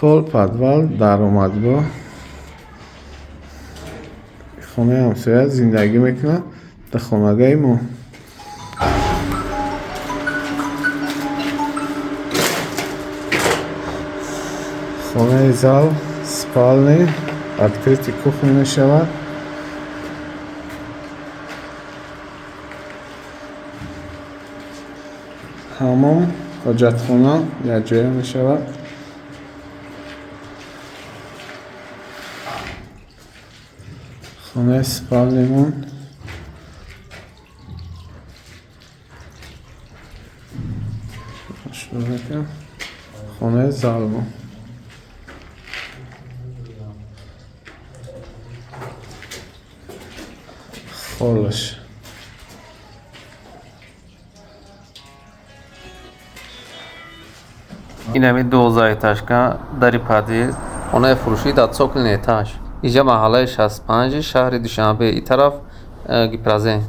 Пол, подвал, даромадгоҳ. Хонаи ҳамсоя зиндагӣ мекунад дар хонагаи мо. Хонаи зал, спальни, открытый кухня мешавад. Ҳаммом, ҳоҷатхона якҷоя мешавад. Хонаи спальнимон. Хонаи залмон. Холаш. Инами 12 этажка, дари подъезд, хонаи фурӯшӣ дар цокольный этаж. Инҷа маҳаллаи 65-и шаҳри Душанбе, ин тараф Гипрозем.